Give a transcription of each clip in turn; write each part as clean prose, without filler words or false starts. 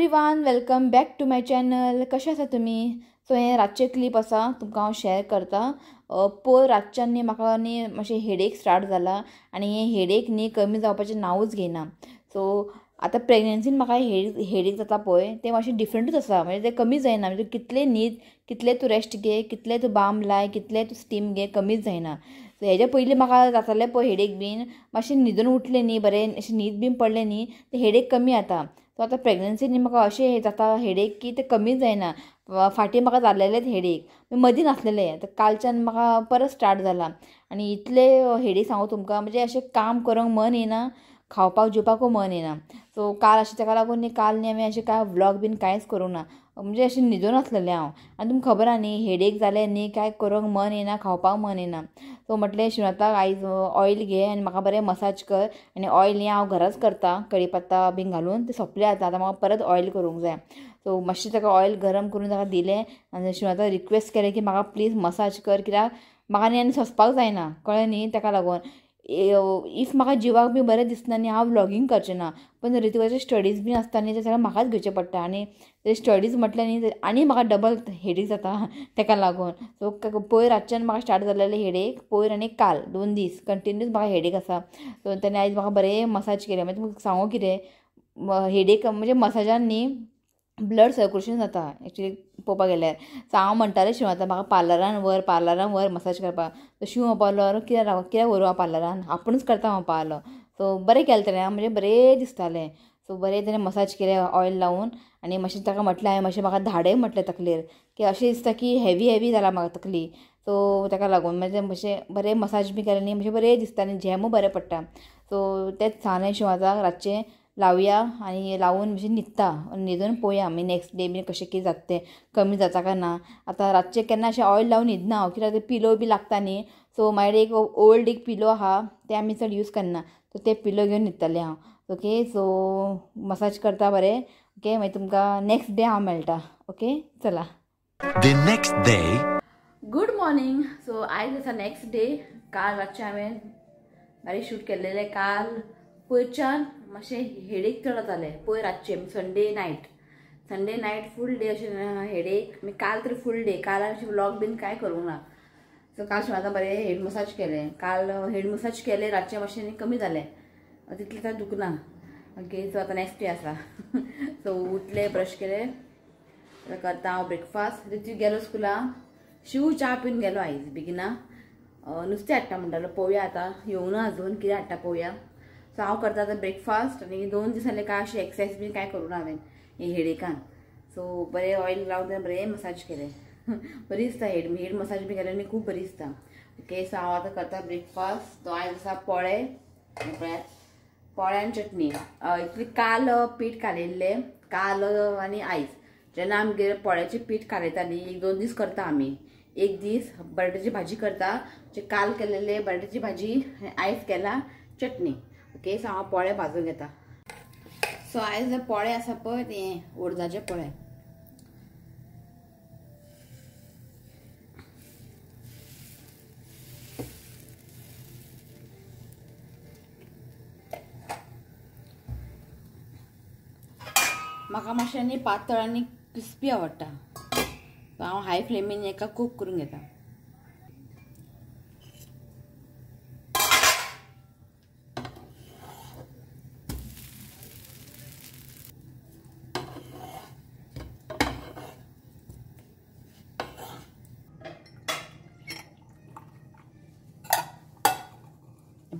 Everyone, welcome back to my channel. कशें आसा तुमी? सो हें रातचें क्लिप आसा, तुमकां हांव शेअर करता. पयर रातच्यान न्ही म्हाका न्ही मातशें हेडेक स्टार्ट जाला आनी हें हेडेक न्ही कमी जावपाचें नांवूच घेयना. सो आतां प्रेग्नन्सीन म्हाका हेडेक जाता पळय तें मातशें डिफरंटूच आसा, म्हणजे तें कमी जायना. म्हणजे कितलें न्हीद, कितलें तूं रेस्ट घे, कितलें तूं बाम लाय, कितलें तूं स्टीम घे, कमीच जायना. सो हेज्या पयलीं म्हाका जातालें पळय हेडेक बीन, मातशें न्हिदून उठलें न्ही बरें, अशें न्हीद बीन पडलें न्ही तें हेडेक कमी जाता. सो आतां प्रेग्नन्सीन न्ही म्हाका अशें जाता हेडेक की तें कमीच जायना. फाटीं म्हाका जाल्लेलेच हेडेक, मदीं नासलेलें. आतां कालच्यान म्हाका परत स्टार्ट जाला आनी इतलें हेडेक सांगू तुमकां, म्हणजे अशें काम करूंक मन येना, खावपाक जेवपाकूय मन येना. सो काल अशें ताका लागून न्ही काल न्ही हांवें अशें कांय व्लॉग बीन कांयच करूंक ना, म्हणजे अशें न्हिदून आसलेलें हांव. आनी तुमकां खबर आहा न्ही हेडेक जालें न्ही कांय करूंक मन येना, खावपाक मन येना. सो म्हटलें शिवनाथाक आयज ऑयल घे आनी म्हाका बरें मसाज कर. आनी ऑयल न्ही हांव घराच करता, कढीपत्ता बीन घालून, तें सोंपलें आतां, आतां म्हाका परत ऑयल करूंक जाय. सो मातशें ताका ऑयल गरम करून ताका दिलें आनी शिवनाथाक रिक्वेस्ट केलें की म्हाका प्लीज मसाज कर, कित्याक म्हाका न्ही आनी सोंसपाक जायना, कळ्ळें न्ही. ताका लागून if म्हाका जिवाक बी बरें दिसना न्ही हांव व्लॉगींग करचें ना, पण ऋतिकाचे स्टडीज बीन आसता न्ही ते सगळें म्हाकाच घेवचें पडटा. आनी ते स्टडीज म्हटलें न्ही आनी म्हाका डबल हेडेक जाता ताका लागून. सो पयर रातच्यान म्हाका स्टार्ट जालेलें हेडेक, पयर आनी काल 2 दीस कंटिन्यूस म्हाका हेडेक आसा. सो तेणें आयज म्हाका बरें मसाज केलें. मागीर तुमकां सांगू कितें, हेडेक म्हणजे मसाजान न्ही ब्लड सर्कुलेशन जाता एक्चुली पळोवपाक गेल्यार. सो हांव म्हणटालें शिव आतां म्हाका पार्लरान व्हर, पार्लरान व्हर मसाज करपाक. सो शिव म्हणपालो कित्याक कित्याक व्हरूं हांव पार्लरान, आपुणूच करता म्हणपालो. सो बरें केलें तेणें, म्हणजे बरें दिसतालें. सो बरें तेणें मसाज केलें ऑयल लावन. आनी मातशें ताका म्हटलें हांवें मातशें म्हाका धाडय म्हटलें तकलेर, की अशें दिसता की हेवी हेवी जाला म्हाका तकली. सो ताका लागून मागीर मातशें बरें मसाज बी केलें न्ही मातशें बरें दिसता आनी झेमूय बरें पडटा. सो तेंच सांगलें शिवाजाक रातचें लावया आनी लावन मातशें न्हिदता, न्हिदून पळोवया आमी नेक्स्ट डे बीन कशें कितें जाता तें, कमी जाता काय ना. आतां रातचें केन्ना अशें ऑयल लावन न्हिदना हांव, कित्याक ते पिलो बी लागता न्ही. सो मागीर एक ओल्ड एक पिलो आहा ते आमी चड यूज करना, सो ते पिलो घेवन न्हिदतलें हांव. ओके, सो मसाज करता बरें. ओके, मागीर तुमकां नेक्स्ट डे हांव मेळटा. ओके, चला. The next day. Good morning. So आयज आसा नेक्स्ट डे. काल रातचें हांवें बारीक शूट केल्लेलें. काल पयरच्यान मातशें हेडेक चड जातालें. पयर रातचें Sunday night, Sunday night full day अशें हेडेक. मागीर काल तर फूल डे, काल अशें व्लॉग बीन कांय करूंक ना. सो काल शिवाता बरें हेड मसाज केलें. काल हेड मसाज केलें रातचें मातशें कमी जालें, तितलें तर दुखना. ओके, सो आतां नेक्स्ट डे आसा. सो उठलें, ब्रश केलें, आतां करता हांव ब्रेकफास्ट. ऋतू गेलो स्कुला, शिव च्या पिवन गेलो आयज बेगिना. नुस्तें हाडटा म्हणटालो, पळोवया आतां येवना अजून, कितें हाडटा पळोवया. सो हांव करता आतां ब्रेकफास्ट. आनी 2 दीस जाले काय अशें एक्सरसाइज बीन कांय करूं ना हांवें हे हेडेकान. सो बरें ऑयल लावन तें बरें मसाज केलें, बरी दिसता हेड हेड मसाज बी केलें न्ही खूब बरी दिसता. ओके, सो हांव आतां करता ब्रेकफास्ट. तो आयज आसा पोळे, पळयात पोळे आनी चटणी. इतली काल पीठ कालयल्लें, काल आनी आयज जेन्ना आमगेर पोळ्याचें पीठ कालयता न्ही, 1-2 दीस करता आमी. एक दीस बटाट्याची भाजी करता, जे काल केलेले बटाट्याची भाजी आनी आयज केला चटणी. ओके, सो हांव पोळे भाजून घेता. सो आयज पोळे आसा पळय ते उडदाचे पोळे. म्हाका मातशें न्ही पातळ आनी क्रिस्पी आवडटा, सो हांव हाय फ्लेमीन हेका कूक करून घेता.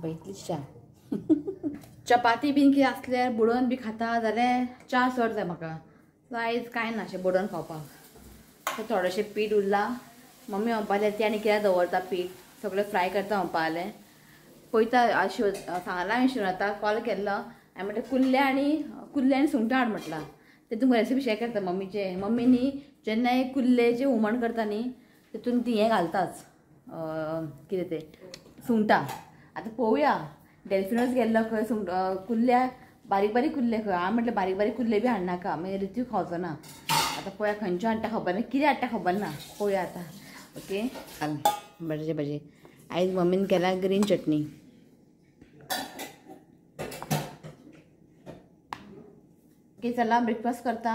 इतलीच च्या. चपाती बीन कितें आसल्यार बुडोवन बी खाता जाल्यार च्या चड जाय म्हाका. सो आयज कांय ना अशें बुडोवन खावपाक. सो थोडेशें पीठ उरलां, मम्मी म्हणपालें ती आनी कित्याक दवरता पीठ, सगळें फ्राय करता म्हणपालें. पळयता शिव सांगलां हांवें शिवनाथाक कॉल केल्लो, हांवें म्हटलें कुल्ले आनी कुल्ले आनी सुंगटां हाड म्हटलां. ते तुमकां रेसिपी शेअर करता मम्मीचे. मम्मी न्ही जेन्ना कुल्लेचें हुमण करता न्ही तितून ती हें घालताच, कितें तें सुंगटां. आतां पळोवया डेल्फिनोच गेल्लो खंय सुंगट कुल्ल्या बारीक बारीक कुल्ले खंय. हांवें म्हटलें बारीक बारीक कुल्ले बी हाडनाका, मागीर ऋतू खावचो ना. आतां पळोवया खंयच्यो हाडटा खबर ना, कितें हाडटा खबर ना, पळोवया आतां. ओके, काल बटाट्याची भाजी आयज मम्मीन केला ग्रीन चटणी. ओके चला ब्रेकफास्ट करता,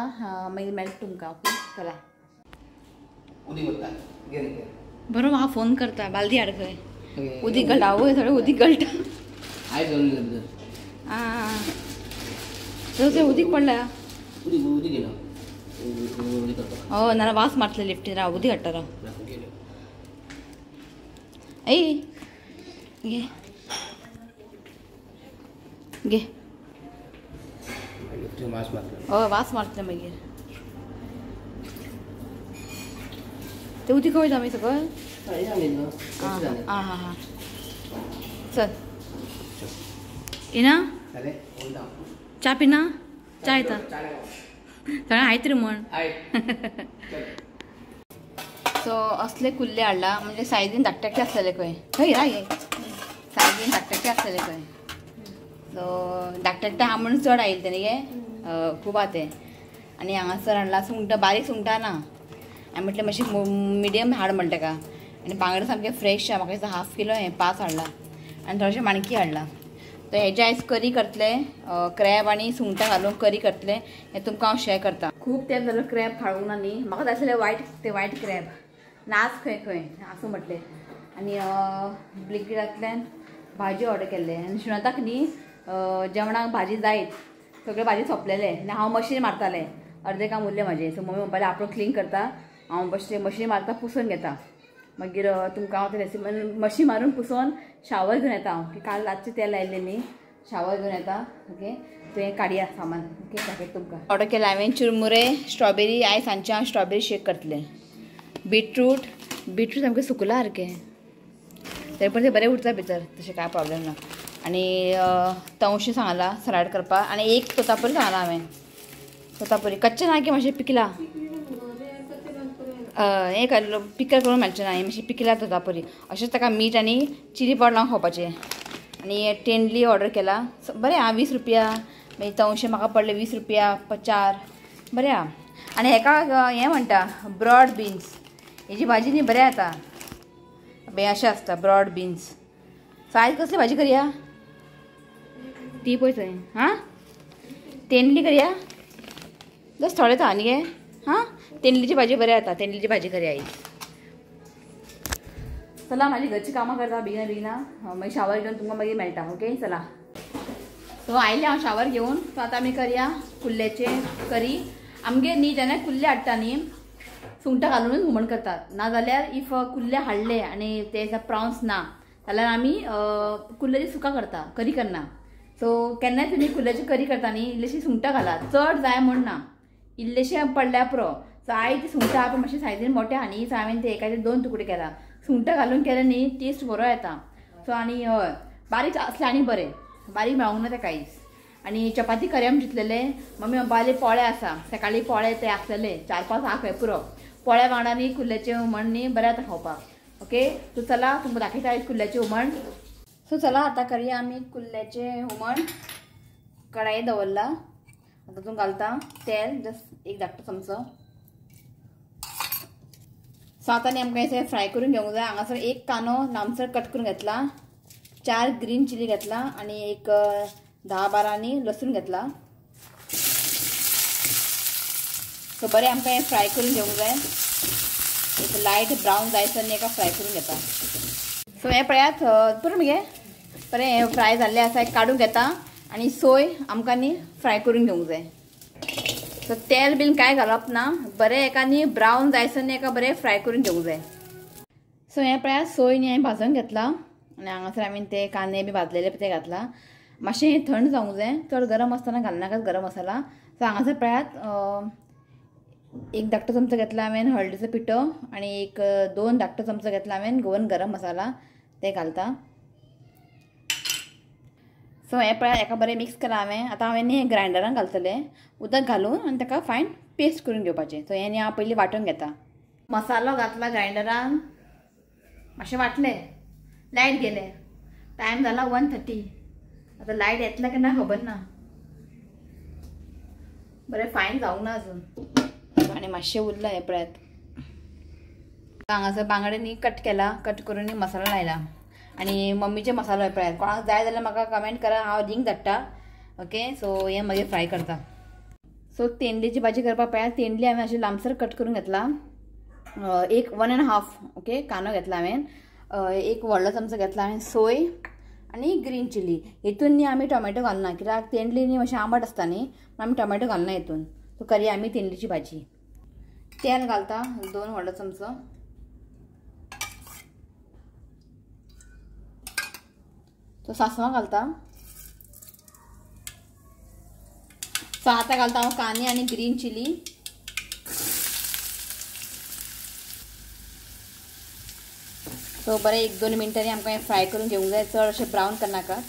मागीर मेळटा तुमकां. ओके चला. बरो म्हाका फोन करता, बालदी हाड खंय, उदीक गळटा. वय थोडें उदीक गळटा. आं थंय उदीक पडला. हय नाल्यार वास मारतले लिफ्टीन. राव उदीक हाडटा राव. ए घे घे. हय वास मारतले मागीर. ते उदीक वयता आमी सकयल. आं हां हां चल येना च्या पिना? च्या येता थोडे आयत रे म्हण. सो असले कुल्ले हाडला, म्हणजे सायजीन धाकटे आसलेले खंय. खंय राय सायजीन धाकटे आसलेले खंय. सो धाकटे आहा म्हणून चड आयले तें गे, खूब आहा तें. आनी हांगासर हाडला सुंगटां, बारीक सुंगटां ना. हांवें म्हटलें मातशें मिडियम हाड म्हणटा तेका. आनी बांगडे सामके फ्रेश आहा, म्हाका दिसता हाफ किलो हें पांच हाडला. आनी थोडेशें माणकी हाडला. तो हेजे आयज करी करतले, क्रॅब आनी सुंगटां घालून करी करतले, हें तुमकां हांव शेअर करता. खूब तेंप जालो क्रॅब खावूंक ना न्ही, म्हाका जाय आसलें वायट, ते वायट क्रॅब नाच खंय खंय आसूं म्हटलें. आनी ब्लिंकिटांतल्यान भाजी ऑर्डर केल्ले. आनी शिणाताक न्ही जेवणाक भाजी जायत, सगळे भाजी सोंपलेले. आनी हांव मशीन मारतालें, अर्दें काम उरलें म्हाजें. सो मम्मी म्हणपाक आपूण क्लीन करता, हांव बशें मशीन मारता पुसून घेता. मागीर तुमकां हांव ते रेसिपी मशीन मारून पुसून शावर घेवन येता हांव, की काल रातचें तेल लायलें न्ही, शावर घेवन येता. ओके तुवें काडया सामान. ओके दाखयता तुमकां. ऑर्डर केलें हांवें चिरमुरे, स्ट्रॉबेरी. आयज सांजचें हांव स्ट्रॉबेरी शेक करतलें. बिटरूट, बिटरूट सामकें सुकलां सारकें, तरी पण तें बरें उरता भितर, तशें कांय प्रॉब्लेम ना. आनी तवशें सांगलां सलाड करपाक. आनी एक तोतापुरी सांगलां हांवें, तोतापुरी कच्चें ना की मातशें पिकलां, हें पिकल करून मेळचें ना, हें मातशें पिकलां तोतापुरी. अशेंच ताका मीठ आनी चिली पावडर लावन खावपाचें. आनी टेंडली ऑर्डर केला, बरें आहा 20 रुपया. मागीर तवशें म्हाका पडलें 20 रुपया 4, बरें आहा. आनी हेका हें म्हणटा ब्रॉड बिन्स, हेजी भाजी न्ही बरें जाता, बे अशें आसता ब्रॉड बिन्स. सो आयज कसली भाजी करया ती पळय थंय. हां तेंडली करया, जस्ट थोडे आहा न्ही गे. हां तेंडलीची भाजी बरें जाता, तेंडलीची भाजी करया आयज. चला म्हाजी घरची कामां करता बेगिना बेगिना, मागीर शावर घेवन तुमकां मागीर मेळटा. ओके चला. सो आयलें हांव शावर घेवन. सो आतां आमी करया कुल्ल्याचें करी. आमगेर न्ही जेन्ना कुल्ले हाडटा न्ही सुंगटां घालुनूच हुमण करतात, नाजाल्यार if कुल्ले हाडले आनी ते प्रावन्स ना जाल्यार आमी कुल्ल्याची सुका करता, करी करना. सो केन्नाय तुमी कुल्ल्याची करी करता न्ही इल्लेशी सुंगटां घालात, चड जाय म्हूण ना, इल्लेशें पडल्यार पुरो. सो आयज ती सुंगटां आहा मातशें सायजीन मोटे आहा न्ही, सो हांवें ते एकाचे 2 तुकडे केला. सुंगटां घालून केलें न्ही टेस्ट बरो येता. सो आनी हय बारीक आसलें आनी बरें, बारीक मेळोंक ना तें कांयच. आनी चपाती करया म्हण चिंतलेलें, मम्मी म्हणपाक पोळे आसा, सकाळीं पोळे ते आसलेले 4-5 आहा खंय पुरो. पोळ्या वांगडा न्ही कुल्ल्याचें हुमण न्ही बरें जाता खावपाक. ओके सो चला तुमकां दाखयता आयज कुल्ल्याचें हुमण. सो चला आतां करया आमी कुल्ल्याचें हुमण. कढाई दवरला, आतां तातूंत घालता तेल, जस्ट एक धाकटो चमचो. सो आतां न्ही आमकां हें फ्राय करून घेवंक जाय. हांगासर एक कांदो लांबसर कट करून घेतला, 4 ग्रीन चिली घेतला आनी एक 10-12 न्ही लसूण घेतला. सो बरें आमकां हें फ्राय करून घेवंक जाय, एक लायट ब्रावन जायसर न्ही एका फ्राय करून घेता. सो हें पळयात पुरो मगे बरें हें फ्राय जाल्लें आसा, काडून घेता. आनी सोय आमकां न्ही फ्राय करून घेवंक जाय. सो तेल बीन कांय घालप ना, बरें एका न्ही ब्रावन जायसर न्ही एका बरें फ्राय करून घेवंक जाय. सो हें पळयात सोय न्ही हांवें भाजून घेतला आनी हांगासर हांवें ते कांदे बी भाजलेले ते घातला. मातशें हें थंड जावंक जाय, चड गरम आसतना घालनाकात गरम मसाला. सो हांगासर पळयात एक धाकटो चमचो घेतला हांवें हळदीचो पिठो आनी एक 2 धाकटो चमचो घेतला हांवें गोवन गरम मसाला, ते घालता. सो हें पळयात एका बरें मिक्स केलां हांवें. आतां हांवें न्ही ग्रायंडरान घालतलें, उदक घालून आनी ताका फायन पेस्ट करून घेवपाचें. सो हें न्ही हांव पयलीं वांटून घेता. मसालो घातला ग्रायंडरान, मातशें वांटलें, लायट गेलें, टायम जाला 1:30. आतां लायट येतले की ना खबर ना, बरें फायन जावंक ना अजून. आनी मातशें उरलां हें पळयात. हांगासर बांगडे न्ही कट केला, कट करून न्ही मसालो लायला. आनी मम्मीचे मसालो पळयात, कोणाक जाय जाल्यार म्हाका कमेंट करा, हांव लिंक धाडटा. ओके सो हें मागीर फ्राय करता. सो तेंडलीची भाजी करपाक पळया तेंडली हांवें अशी लांबसर कट करून घेतला. एक 1.5 ओके कांदो घेतला हांवें, एक व्हडलो चमचो घेतला हांवें सोय आनी ग्रीन चिली. हितून न्ही आमी टोमॅटो घालना कित्याक तेंडली न्ही मातशें आंबट आसता न्ही, आमी टोमॅटो घालना हितून. सो करया आमी तेंडलीची भाजी. तेल घालता 2 व्हडलो चमचो. तो सासवां घालता. सो आतां घालता हांव कांदे आनी ग्रीन चिली. सो बरें 1-2 मिनटांनी आमकां हें फ्राय करून घेवंक जाय, चड अशें ब्रावन करनाका.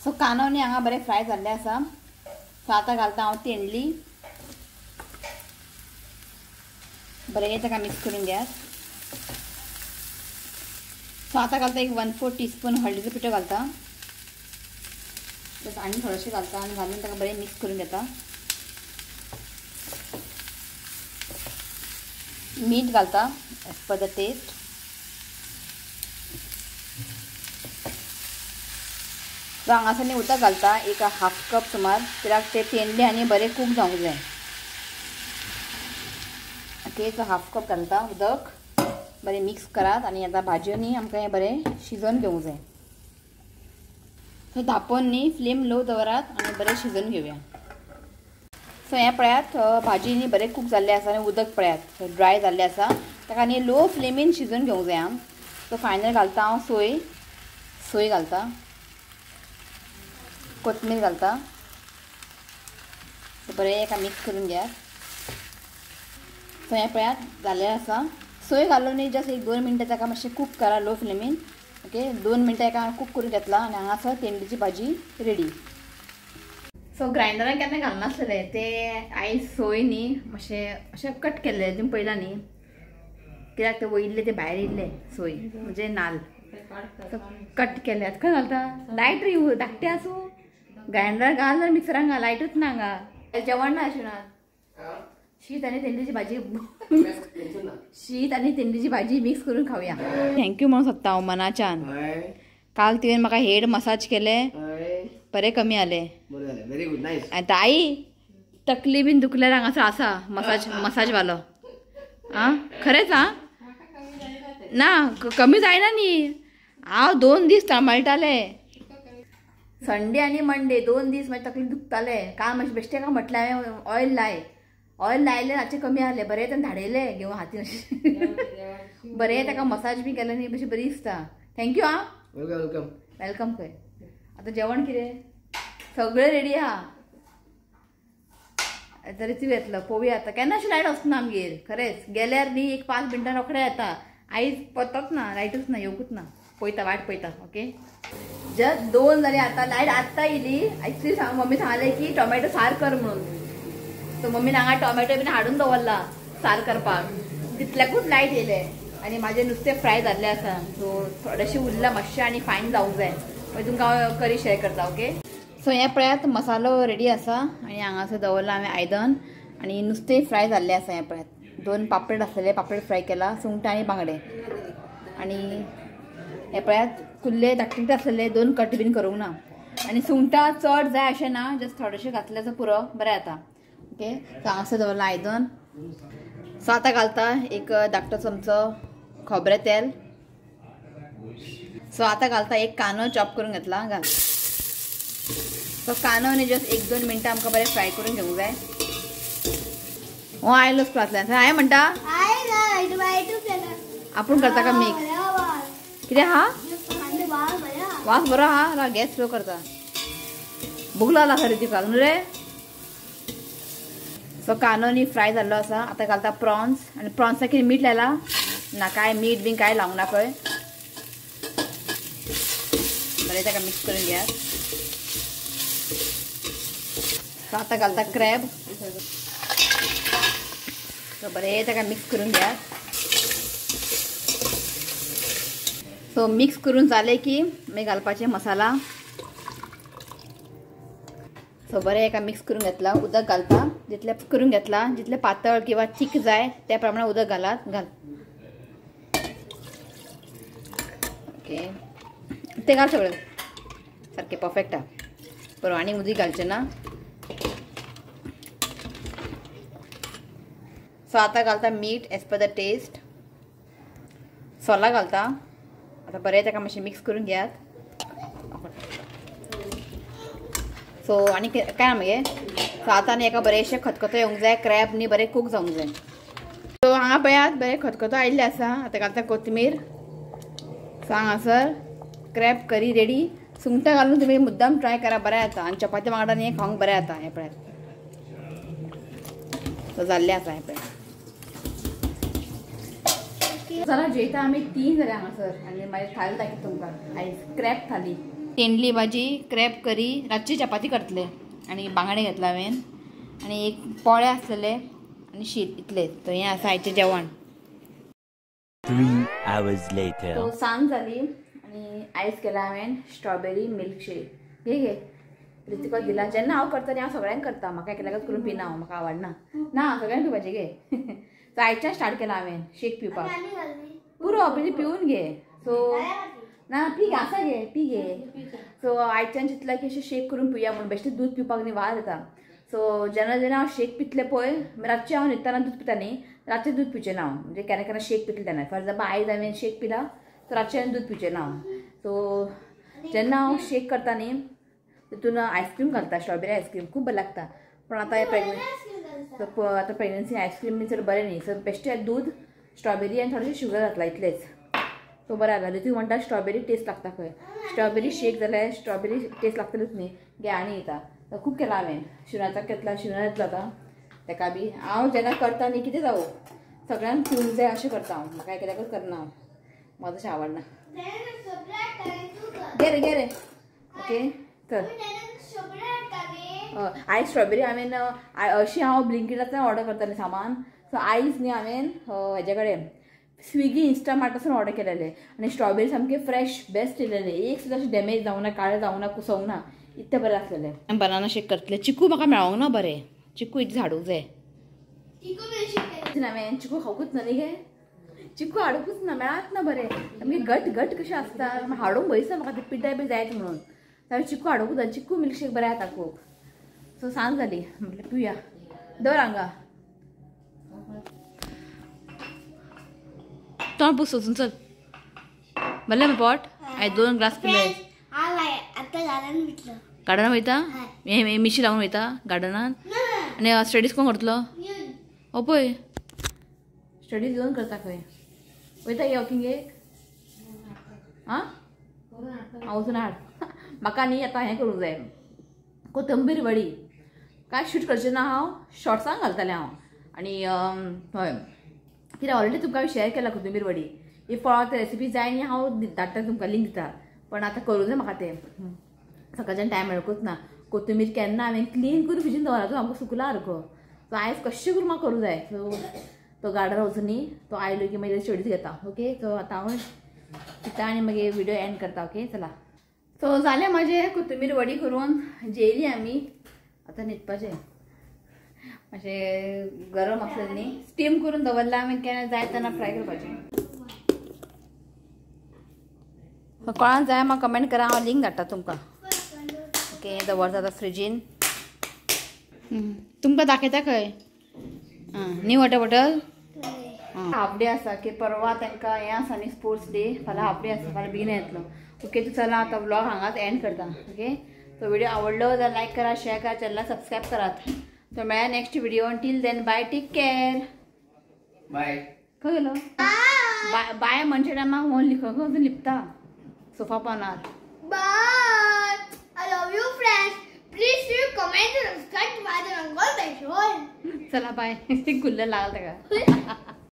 सो कांदो न्ही हांगा बरें फ्राय जाल्लें आसा. सो आतां घालता हांव तेंडली. बरें ताका मिक्स करून घेयात. सो आतां घालता एक 1/4 टीस्पून हळदीचो पिठो घालता, आनी थोडेशें घालता आनी घालून ताका बरें मिक्स करून घेता. मीठ घालता as per the test. So हांगासर न्ही उदक घालता एक 1/2 कप सुमार, कित्याक ते तेंडली आनी बरें कूक जावंक जाय. ओके, सो 1/2 कप घालता उदक. बरें मिक्स करात आनी आतां भाजयो न्ही आमकां हें बरें शिजोवन घेवंक जाय. सो धांपून न्ही फ्लेम लो दवरात आनी बरें शिजोवन घेवया. सो हें पळयात भाजी न्ही बरें कूक जाल्लें आसा आनी उदक पळयात सो ड्राय जाल्लें आसा. ताका न्ही लो फ्लेमीन शिजोवन घेवंक जाय आम. सो फायनल घालता हांव सोय. सोय घालता, कोथमीर घालता. बरें एका मिक्स करून घेयात. सो हें पळयात जाल्लें आसा. सोय घालून न्ही जस्ट 1-2 मिनटां ताका मातशें कूक करा लो फ्लेमीन. ओके, 2 मिनटां एका कूक करून घेतला आनी हांगासर तेंडलीची भाजी रेडी. सो ग्रायंडरान केन्ना घालनासलें ते आयज सोय न्ही मातशें अशें कट केल्लें तुमी पळयलां न्ही, कित्याक ते वयल्ले ते भायर येयल्ले सोय म्हणजे नाल कट केले. आतां खंय घालता लायट रे धाकटे आसूं ग्रायंडरान घाल जाल्यार मिक्सरान घाल, लायटूच ना हांगा. जेवण ना अशें ना, शीत आनी तेंडलीची भाजी, शीत आनी तेंडलीची भाजी मिक्स करून खावया. Thank you म्हणून सोदता हांव मनाच्यान. काल तुवें म्हाका हेड मसाज केले, बरें कमी आले. आतां आई तकली बीन दुखल्यार हांगासर आसा मसाज मसाज वालो. आं खरेंच आं ना कमी जायना न्ही, हांव 2 दीस तळमळटालें. संडे आनी मंडे 2 दीस म्हाजी तकली दुखताले. काल मातशें बेश्टें काय म्हटलें हांवें ऑयल लाय, ऑयल लायलें मातशें कमी आलें. बरें ताणें धाडयलें घेवन हातीन अशें बरें ताका मसाज बी केलें न्ही, मातशें बरी दिसता. Thank you आं, welcome welcome. खंय आतां जेवण कितें सगळें रेडी आहा. आतां रितीव येतलो पळोवया. आतां केन्ना अशें लायट वचना आमगेर, खरेंच गेल्यार न्ही एक 5 मिनटां रोखडें येता. आयज पत्तोच ना, लायटूच ना, येवकूच ना. पळयता वाट पळयता. ओके, जस्ट 2 जाली आतां लायट आत्तां येयली. एक्चुली मम्मी सांगलें की टोमॅटो सार कर म्हणून, सो मम्मीन हांगा टोमॅटो बीन हाडून दवरला सार करपाक. तितल्याकूच लायट येयलें आनी म्हाजें नुस्तें फ्राय जाल्लें आसा. सो थोडेशें उरलां मातशें आनी फायन जावंक जाय, मागीर तुमकां हांव करी शेअर करता. ओके, सो हें पळयात मसालो रेडी आसा आनी हांगासर दवरलां हांवें आयदन आनी नुस्तें फ्राय जाल्लें आसा. हें पळयात 2 पापलेट आसलेले, पापलेट फ्राय केला, सुंगटां आनी बांगडे. आनी हें पळयात कुल्ले धाकटे आसलेले 2 कट बीन करूंक ना. आनी सुंगटां चड जाय अशें ना, जस्ट थोडेशें घातल्यार पुरो बरें जाता. ओके, सो हांगासर दवरलां आयदन. सो आतां घालता एक धाकटो चमचो खोबरें तेल. सो आतां घालता एक कांदो चॉप करून घेतला घाल. सो कांदो न्ही जस्ट 1-2 मिनटां आमकां बरें फ्राय करून घेवंक जाय. हो आयलो स्कुलांतल्यान हांवें म्हणटा आपूण करता का मिक्स कितें हा वास बरो हा, गॅस स्लो करता. भूक लागला खरें तिका न्हू रे. सो कांदो न्ही फ्राय जाल्लो आसा. आतां घालता प्रॉन्स आनी प्रॉन्साक कितें मीठ लायला ना, काय मीठ बीन काय लावंक ना खंय. बरें ताका मिक्स करून घेयात. सो आतां घालता क्रॅब. सो बरें ताका मिक्स करून घेयात. सो मिक्स करून जालें की मागीर घालपाचें मसाला. सो बरें एका मिक्स करून घेतला. उदक घालता जितलें करून घेतला, जितलें पातळ किंवा थिक जाय त्या प्रमाणे उदक घालात घाल. ओके, ते घाल सगळें सारकें परफेक्ट आहा. बरोबर, आनी उदक घालचें ना. सो आतां घालता मीठ एज पर the test, सोलां घालता. आतां बरें ताका मातशें मिक्स करून घेयात. सो आनी काय ना मगे. सो आतां न्ही एका बरेंशें खतखतो येवंक जाय, क्रॅब न्ही बरें कूक जावंक जाय. सो हांगा पळयात बरें खतखतो आयिल्लें आसा. आतां घालता कोथमीर. सो हांगासर क्रॅब करी रेडी. सुंगटां घालून तुमी मुद्दाम ट्राय करा, बरें जाता. आनी चपाती वांगडा न्ही खावंक बरें जाता. हें पळयात सो जाल्लें आसा. हें पळयात चला जेयता आमी 3 जाल्या हांगासर. आनी मागीर थाली दाखयता तुमकां. आयज क्रॅब थाली, तेंडली भाजी, क्रॅब करी, रातची चपाती करतले. आनी बांगडे घेतला हांवें आनी एक पोळे आसलेले आनी शीत इतले. तो हें आसा आयचें जेवण. 3 hours later. सो सांज जाली आनी आयज केला हांवें स्ट्रॉबेरी मिल्कशेक. घे घे ऋतिका दिला. जेन्ना हांव करता न्ही हांव सगळ्यांक करता, म्हाका एकल्याकच करून पिना हांव, म्हाका आवडना. ना सगळ्यांक पिवपाचें घे. सो आयच्यान स्टार्ट केला हांवें शेक पिवपाक. पुरो पयलीं पिवन घे. सो ना पी आसा घे पी घे. सो आयच्यान चिंतलां की अशें शेक करून पिवया म्हणून. बेश्टें दूद पिवपाक न्ही वाज येता. सो जेन्ना जेन्ना हांव शेक पितलें पळय, रातचें हांव न्हिदतना दूद पिता न्ही, रातचें दूद पिवचें ना हांव. म्हणजे केन्ना केन्ना शेक पितलें तेन्ना, फॉर एग्जाम्पल आयज हांवें शेक पिला सो रातचें हांवें दूद पिवचें ना हांव. सो जेन्ना हांव शेक करता न्ही तितून आयस्क्रीम घालता, स्ट्रॉबेरी आयस्क्रीम खूब बरें लागता. पूण आतां प्रेग्नन्सी, आतां प्रेग्नन्सी आयस्क्रीम बी चड बरें न्ही. सो बेश्टें दूद, स्ट्रॉबेरी आनी थोडेशें शुगर घातला इतलेंच. सो बरें जाता. ऋतू म्हणटा स्ट्रॉबेरी टेस्ट लागता खंय. स्ट्रॉबेरी शेक जाल्यार स्ट्रॉबेरी टेस्ट लागतलीच न्ही. घे आनी येता. खूब केला हांवें. शिवनाथाक घेतला, शिवना येतलो आतां ताका बी. हांव जेन्ना करता न्ही कितें जावं सगळ्यांक पिवंक जाय अशें करता हांव, म्हाका एकल्याकच करना हांव, म्हाका तशें आवडना. घे रे घे रे. ओके चल. आयज स्ट्रॉबेरी हांवें अशी हांव ब्लिंकिटांतल्यान ऑर्डर करतालें सामान. सो आयज न्ही हांवें हेजे कडेन स्विगी इंस्टामार्टासून ऑर्डर केलेलें आनी स्ट्रॉबेरी सामके फ्रेश बेस्ट येयलेले, एक सुद्दां अशें डॅमेज जावंक ना, काळें जावंक ना, कुसोवंक ना, इतलें बरें आसलेलें. बनाना शेक करतलें. चिकू म्हाका मेळोंक ना बरें, चिकू इतलें हाडूंक जाय. हांवें चिकू खावकूच ना न्ही गे, चिकू हाडूंकूच ना, मेळात ना बरें, सामकें घट घट कशें आसता, हाडूंक भंय दिसता म्हाका, ते पिड्ड्यार बी जायत म्हणून. हांवें चिकू हाडूंकूच ना. चिकू मिल्कशेक बरें जाता खूब. सो सांज जाली म्हटलें पिवया. दवर हांगा तोंड पूस वचून चल. भरलें पोट. आयज 2 ग्लास पिले. गार्डनान वयता, मिशी लावन वयता गार्डनान. आनी स्टडीज कोण करतलो? हो पळय स्टडीज येवन करता खंय. वयता गे वॉकिंगेक? आं हांव वचून हाड. म्हाका न्ही आतां हें करूंक जाय, कोथंबीर वडी. काय शूट करचें ना हांव, शॉर्ट्सांक घालतालें हांव. आनी हय कित्याक ऑलरेडी तुमकां हांवें शेअर केला कोथंबीर वडी. If कोणाक रेसिपी जाय न्ही हांव धाडटा तुमकां लिंक दिता. पण आतां करूं जाय म्हाका तें, सकाळच्यान टायम मेळकूच ना. कोथंबीर केन्ना हांवें क्लीन करून फ्रिजीन दवरला, तो सामको सुकला सारको. सो आयज कशें करून म्हाका करूं जाय. सो तो गार्डन वचून न्ही तो आयलो की मागीर स्टडीज घेता. ओके सो आतां हांव पिता आनी मागीर व्हिडियो एंड करता. ओके चला. सो जालें म्हाजें कोथंबीर वडी करून जेयली आमी. आतां न्हिदपाचें, मातशें गरम आसलें न्ही, स्टीम करून दवरलां हांवें, केन्ना जाय तेन्ना फ्राय करपाचें. कोणाक जाय म्हाका कमेंट करा, हांव लिंक धाडटा तुमकां. ओके दवरता आतां फ्रिजीन. तुमकां दाखयता खंय. आं न्ही वॉटर बॉटल. हाफ डे आसा की परवा तांकां हें आसा न्ही स्पोर्ट्स डे, फाल्यां हाफ डे आसा, फाल्यां बेगीन येतलो. ओके तूं चला आतां व्लॉग हांगाच एंड करता. ओके सो व्हिडिओ आवडलो जाल्यार लायक करा, शेअर करा, चॅनलाक सबस्क्रायब करात. तो मेळया next video. Till then bye, take care, bye. खंय गेलो? बाय बाय म्हणचे टायमाक फोन खंय वचून लिपता sofa Paunar. Bye, I love you friends, please you comment and subscribe to my channel. चला बाय. गुल्ल लागल ताका.